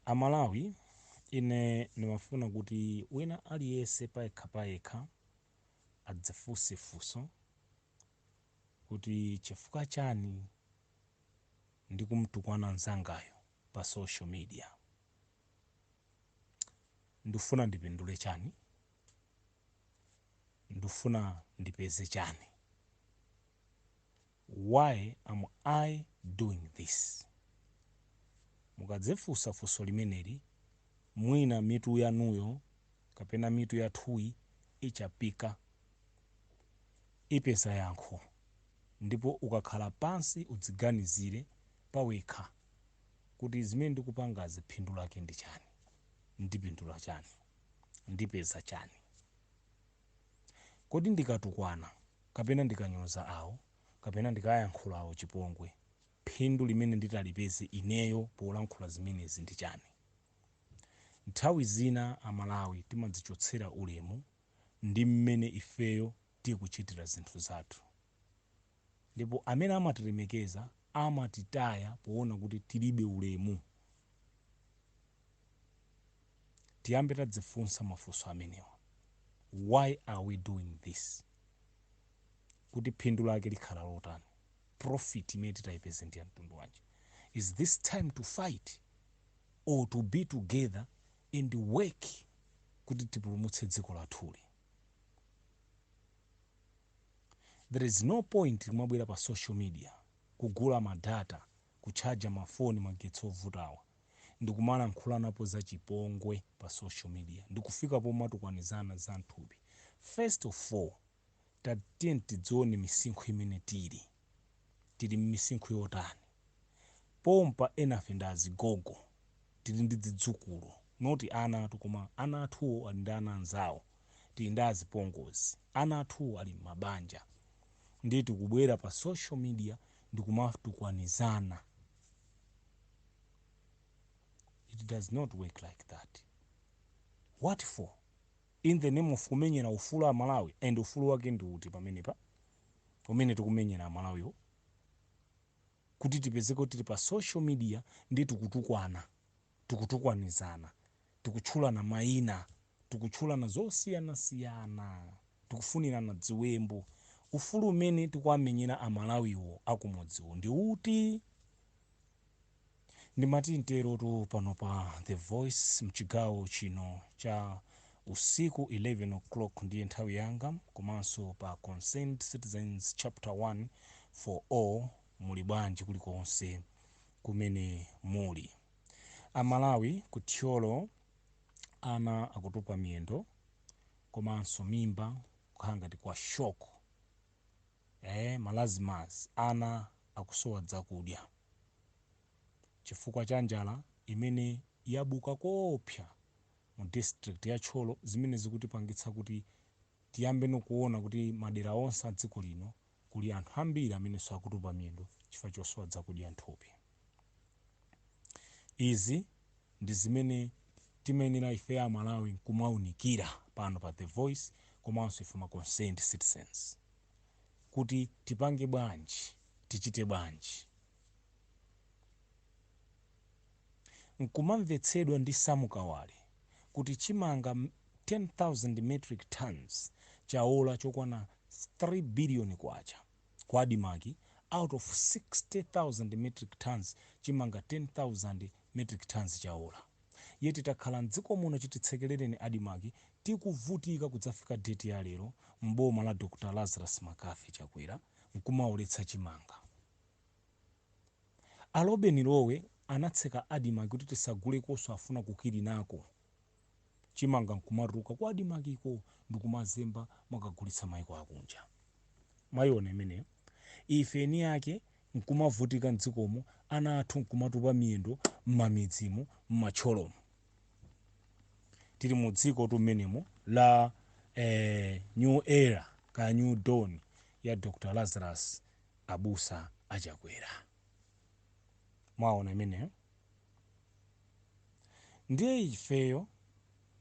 Amalawi, ine ndimafuna kuti wina aliyense payekha payekha adzifunse funso kuti chifukwa chani ndikumtukwana mnzangayo pa social media? Ndifuna ndipindule chani? Ndifuna ndipeze chani? Why am I doing this? Mukadzifunsa funso limeneli, mwina mitu yanuyo kapena mitu yathuyi ichapika, ipeza yankho, ndipo ukakhala pansi udziganizire pawekha kuti zimene ndikupangazi phindu lake ndi chani, ndipindula chani, ndipeza chani? Kodi ndikatukwana kapena ndikanyoza awo kapena ndikayankhula awo chipongwe, phindu limene nditalipeze ineyo polankhula zimenezi ndi chani? Nthawi zina Amalawi timadzichotsera ulemu ndi mmene ifeyo tikuchitira zinthu zathu, ndipo amene amatilemekeza amatitaya poona kuti tilibe ulemu. Tiyambe tadzifunsa mafunso amenewa: why are we doing this? Kuti phindu lake likhala lotani? Profit imene titayipeze ndi ya mtundu wanji? Is this time to fight or to be together and work kuti tipulumutse dziko lathuli? There is no point kumabwera pa social media, kugula ma data, kutchaja mafoni magetsi ovutawa, ndikumalankhulanapo za chipongwe pa social media, ndikufika pomatukwanizana za mthupi. First of all, tatiyeni tidzione misinkhu imene tili. Tili m'misinkhu yotani? Pompa enafe ndi azigogo, tili ndi zidzukulu, not ana athu, koma ana athuwo ali ndi ana anzawo. Tili ndi azipongozi, ana athuwo ali m'mabanja, ndiye tikubwera pa social media ndikumatukwanizana. It does not work like that. What for? In the name of kumenyera ufulu Amalawi. And ufulu wake ndi uti pamenepa umene tikumenyera Amalawiwo, kuti tipezeke kuti tili pa social media ndi tikutukwana, tikutukwanizana, tikutchulana mayina, tikutchulana zosiyanasiyana, tikufunirana dziwembu? Ufulu umene tikuwamenyera Amalawiwo akumudziwo ndi uti? Ndimati nterotu pano pa The Voice mchigawo chino cha usiku, 11 o'clock ndiye nthawi yanga, komanso pa Concerned Citizens chapter 1 for all. Muli bwanji kulikonse kumene muli, Amalawi? Kuthyolo ana akutupa miyendo komanso mimba, kukhala ngati kwa shock, marasmus. Ana akusowa zakudya chifukwa cha njala imene yabuka koopsa mu district ya Thyolo, zimene zikutipangitsa kuti tiyambe nkuona kuti madera onse a dziko lino kuli anthu ambiri amenenso akutupa miyendo chifukwa chosowa zakudya mthupi. Izi ndi zimene timayenera ife Amalawi kumaunikira pano pa The Voice, komanso ife ma concerned citizens, kuti tipange bwanji, tichite bwanji. Nkumamvetsedwa ndi Samukawale kuti chimanga 10,000 metric tons chaola chokwana 3 billion kwacha ku ADMARC, out of 60,000 metric tons chimanga 10,000 metric tons chaola. Yet takhala mdziko muno chititsekerereni ADMARC, tikuvutika kudzafika date ya lero mboma la Dr Lazarus McCarthy Chakwera, nkumaoletsa chimanga. A Lobin Lowe anatseka ADMARC kuti tisagulekonso, afuna kukilinako chimanga, nkumatuluka ku ADMARC-ko ndikumazemba makagulitsa maiko akunja. Mwayiona imeneyo? Ife eni yake nkumavutika mdzikomo, ana athu nkumatupa miyendo m'mamidzimu, m'mathyolomo. Tili mu dziko tu mmenemo la new era ka new dawn ya Dr Lazarus Abusa Achakwera. Mwaona imeneyo? Ndiye ifeyo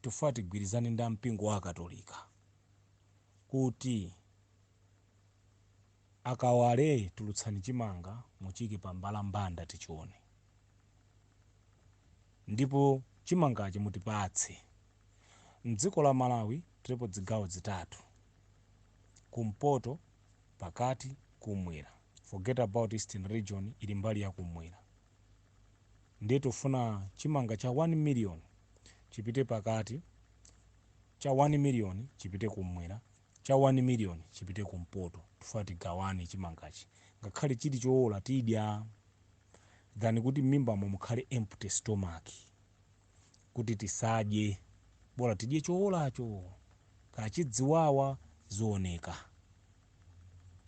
tifuna tigwirizane ndi ampingo wa Akatolika kuti akawale, tulutsani chimanga, muchike pa mbalambanda tichione. Ndipo chimangachi mutipatse. Mdziko la Malawi tilipo zigawo zitatu: kumpoto, pakati, kumwera. Forget about Eastern Region, ili mbali ya kumwera. Ndiye tufuna chimanga cha 1 million chipite pakati, cha 1 million chipite kumwera, cha 1 million chipite kumpoto. Tufuna tigawane chimangachi, ngakhale chili chowola tidya, than kuti m'mimbamo mukhale empty stomach kuti tisadye. Bola tidye chowolacho, kachidziwawa zooneka.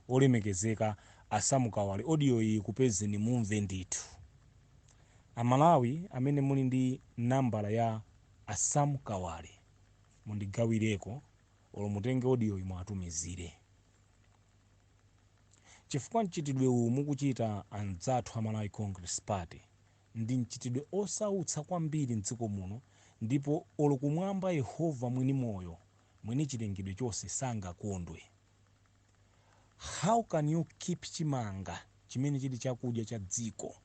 Olemekezeka a Sam Kawale, audio iyi kupezeni, mumve ndithu. Amalawi amene muli ndi nambala ya a Sam Kawale, mundigawireko olo mutenge audio iyi mwatumizire, chifukwa mchitidwe uwu mukuchita anzathu a Malawi Congress Party ndi mchitidwe osautsa kwambiri mdziko muno, ndipo olo kumwamba Yehova mwini moyo, mwini chilengedwe chonse, sangakondwe. How can you keep chimanga chimene chili chakudya cha dziko,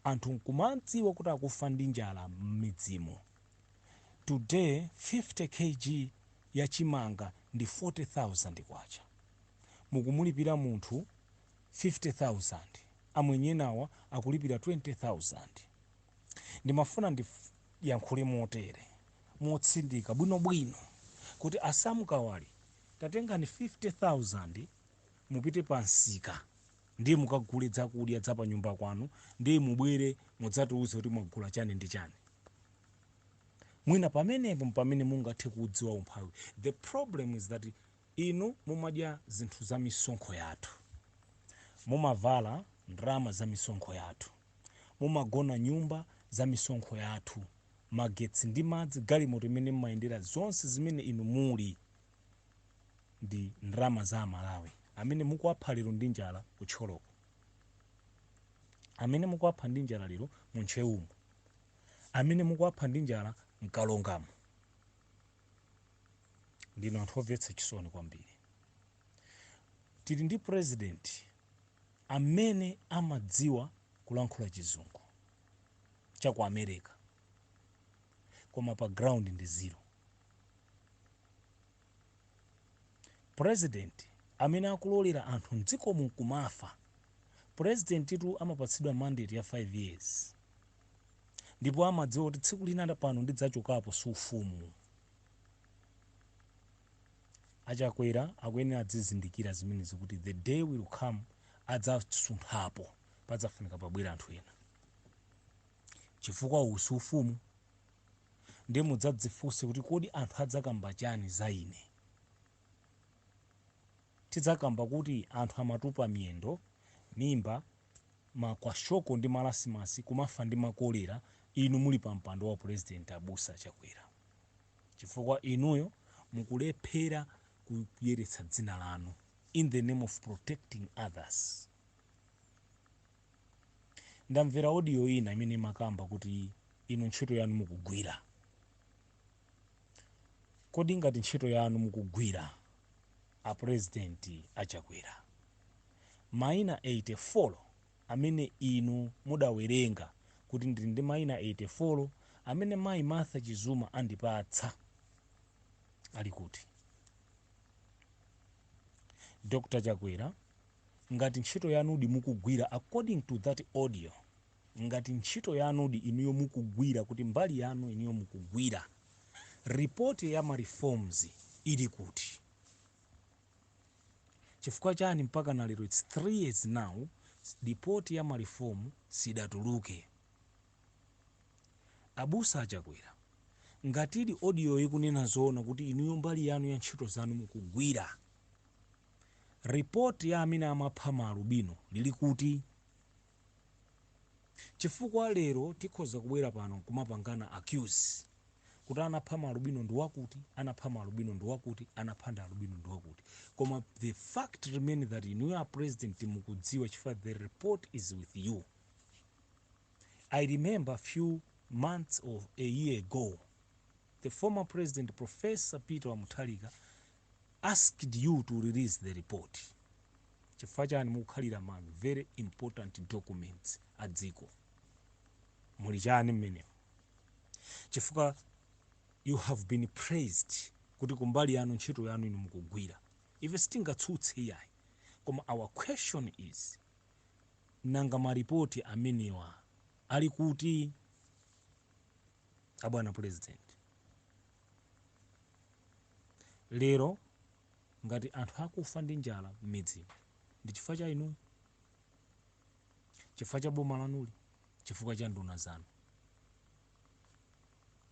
anthu nkumadziwa kuti akufa ndi njala m'midzimo? Today 50 kg ya chimanga ndi 40,000 kwacha. Mukumulipira munthu 50,000, amwenyenawa akulipira 20,000. Ndimafuna ndiyankhule motere, motsindika bwinobwino, kuti a Sam Kawale, tatengani 50,000, mupite pa msika, ndiye mukagule zakudya za panyumba kwanu, ndiye mubwere mudzatiuze kuti mwagula chani ndi chani. Mwina pamenepo pamene mungathe kudziwa umphawi. The problem is that inu mumadya zinthu za misonkho yathu, mumavala ndalama za misonkho yathu, mumagona nyumba za misonkho yathu, magetsi ndi madzi, galimoto imene mmayendera, zonse zimene inu muli ndi ndalama za Amalawi amene mukuwapha lero ndi njala kutcholoko, amene mukuwapha ndi njala lero muNtcheumo, amene mukuwapha ndi njala mKalongamo. Ndinu anthu omvetsa chisoni kwambiri. Tili ndi president amene amadziwa kulankhula Chizungu cha ku America, koma pa ground ndi zero. President amene akulolera anthu mdziko mukumafa. President tu amapatsidwa mandate ya 5 years, ndipo amadziwa kuti tsiku lina pano ndidzachokapo, si ufumu. Achakwera akuyenera adzizindikira zimenezi, kuti the day will come adzasunthapo, padzafunika pabwera anthu ena, chifukwa uwu si ufumu. Ndiye mudzadzifunse kuti, kodi anthu adzakamba chani za ine? Tidzakamba kuti anthu amatupa miyendo, mimba, makwashiorkor ndi marasmus, kumafa ndi makolera, inu muli pa mpando wa president, abusa Chakwera, chifukwa inuyo mukulephera kuyeretsa dzina lanu in the name of protecting others. Ndamvera audio ina imene imakamba kuti inu ntchito yanu mukugwira. Kodi ngati ntchito yanu mukugwira, a President Achakwera, mayina 84 amene inu mudawerenga kuti ndili ndi mayina 84 amene mayi Martha Chizuma andipatsa, ali kuti? Dr Chakwera, ngati ntchito yanudi mukugwira according to that audio, ngati ntchito yanudi inuyo mukugwira, kuti mbali yanu inuyo mukugwira, ripoti ya ma reforms ili kuti? Chifukwa chani mpaka na lero, it's 3 years now, ripoti ya ma reform sidatuluke? Abusa Achakwera, ngatili audio ikunena zoona kuti inuyo mbali yanu ya ntchito zanu mukugwira, ripoti ya amene amapha maalubino lili kuti? Chifukwa lero tikhoza kubwera pano kumapangana accuse kuti anapha maalubino ndi wakuti, anapha maalubino ndi wakuti, anapha ndi alubino ndi wakuti, koma the fact remain that inuyo a President mukudziwa, chifukwa the report is with you. I remember few months or a year ago, the former president, Professor Peter Mutharika, asked you to release the report. Chifukwa chani mukukhalira ma very important documents a dziko? Muli chani mmenemo? Chifukwa you have been praised kuti kumbali yanu, ntchito yanu inu mukugwira, ife sitingatsutse iyayi. Koma our question is, nanga maripoti amenewa ali kuti, abwana President? Lero ngati anthu akufa ndi njala m'midzimu, ndi chifukwa cha inuyo, chifukwa cha boma lanuli, chifukwa cha nduna zanu.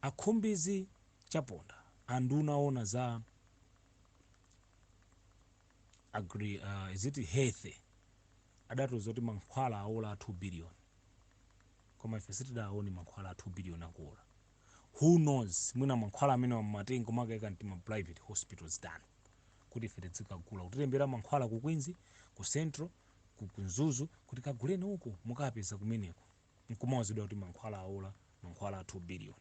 Akhumbizi Chaponda, anduna ona za agri, is it health, adatiuza kuti mankhwala aola a 2 billion, koma ife sitidaone mankhwala a 2 billion akuola. Who knows, mwina mankhwala amene wamatenga makayika mtima private hospitals done kuti ife tizikagula, kutilembera mankhwala ku Queens, ku Central, ku Mzuzu, kuti kaguleni uku, mukapeza kumeneko, nkumawazidwa kuti mankhwala aola, mankhwala a 2 billion.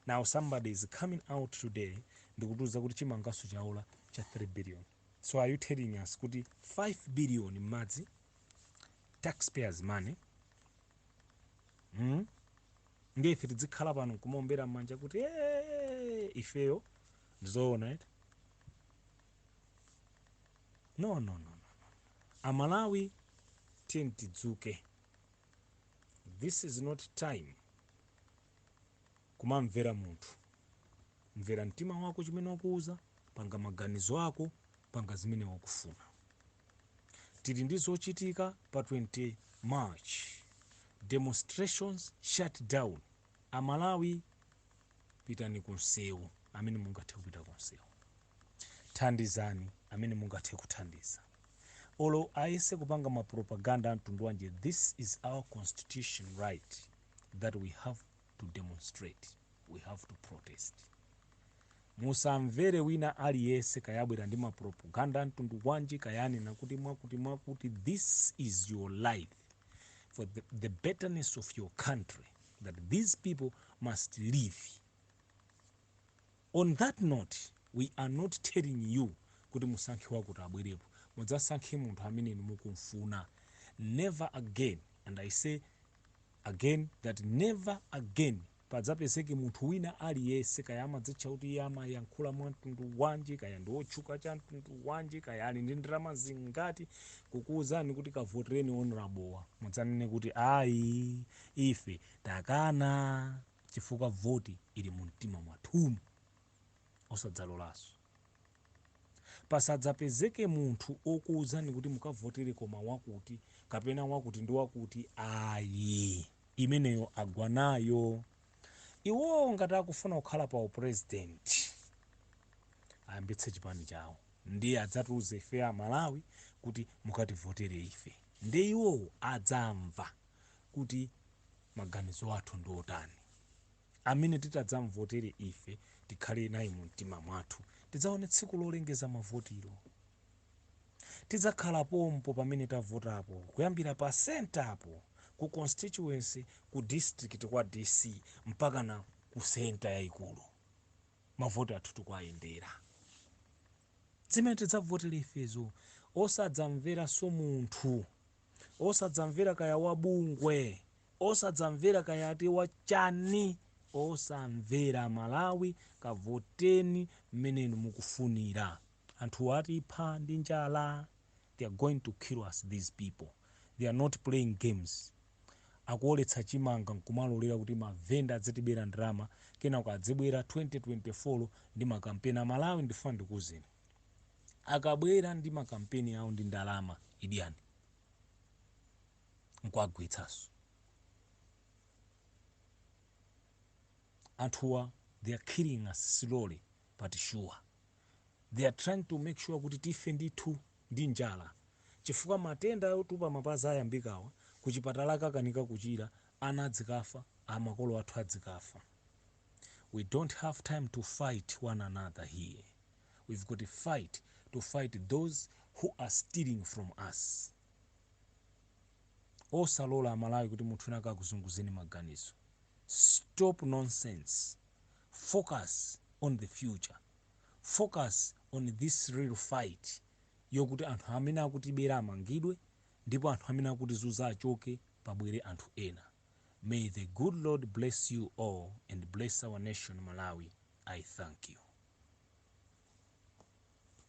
Now somebody is coming out today ndikutiuza kuti chimangaso chaola cha 3 billion. So are you telling us kuti 5 billion m'madzi, taxpayers' money? Ndiye ife tizikhala pano kumaombera m'manja kuti, "Eh, ifeyo ndizoona eti?" No, no, no, no. Amalawi, tiye tidzuke. This is not time kumamvera munthu. Mvera mtima wako chimene wakuuza, panga maganizo ako, panga zimene wakufuna. Tili ndi zochitika pa 20 March, demonstrations, shutdown. Amalawi, pitani ku msewu amene mungathe kupita ku msewu, thandizani amene mungathe kuthandiza. Olo ayese kupanga mapropaganda a mtundu wanji, this is our constitution right that we have to demonstrate, we have to protest. Musamvere wina aliyense, kayabwera ndi mapropaganda a mtundu wanji, kayanena kuti mwakuti mwakuti. This is your life for the betterness of your country that these people must live. On that note, we are not telling you kuti musankhe wakuti abwerepo. Mudzasankhe munthu amene inu mukumfuna. Never again, and I say again that never again padzapezeke munthu wina aliyense, kaya amadzitcha kuti iye amayankhula mwa mtundu wanji, kaya ndi wotchuka cha mtundu wanji, kaya ali ndi ndalama zingati, kukuwuzani kuti kavotereni Honorable. Mudzanene kuti ayi, ife takana, chifukwa voti ili mu mtima mwathumu. Osadzalolanso pasadzapezeke munthu okuwuzani kuti mukavotere koma wakuti kapena wakuti ndi wakuti. Ayi, imeneyo agwa nayo. Iwowo ngati akufuna kukhala pa upresident, ayambitse chipani chawo, ndiye adzatiuze ife Amalawi kuti mukativotere ife, ndi iwowo adzamva kuti maganizo athu ndi otani. Amene titadzamvotere ife, tikhale naye mu mtima mwathu. Tidzaone tsiku lolengeza mavotiro, tidzakhala pompo pamene tavotapo, kuyambira pa center ku constituency, ku district kwa DC, mpaka na ku center yayikulu. Mavoti athu tikuayendera zimene tidzavotera ifezo. Osadzamveranso munthu, osadzamvera kaya wabungwe, osadzamvera kaya ati wachani, osamvera. Malawi, kavoteni mmene inu mukufunira. Anthu atipha ndi njala. They are going to kill us, these people. They are not playing games. Akuoletsa chimanga nkumalolera kuti mavenda adzitibera ndalama, kenako adzibwera 2024 ndi makampeni. Amalawi, ndifuna ndikuwuzeni, akabwera ndi makampeni awo ndi ndalama, idyani nkuagwetsanso anthuwa. They are killing us slowly but sure. They are trying to make sure kuti tife ndithu ndi njala, chifukwa matenda otupa mapazi ayambikawa, kuchipatala kakanika kuchira, ana adzikafa, amakolo athu adzikafa. We don't have time to fight one another here. We've got to fight, to fight those who are stealing from us. Osalola, Amalawi, kuti munthu wina akakuzunguzeni maganizo. Stop nonsense. Focus on the future. Focus on this real fight yokuti anthu amene akutibera amangidwe, ndipo anthu amene akutizuza achoke, pabwere anthu ena. May the good Lord bless you all and bless our nation Malawi. I thank you.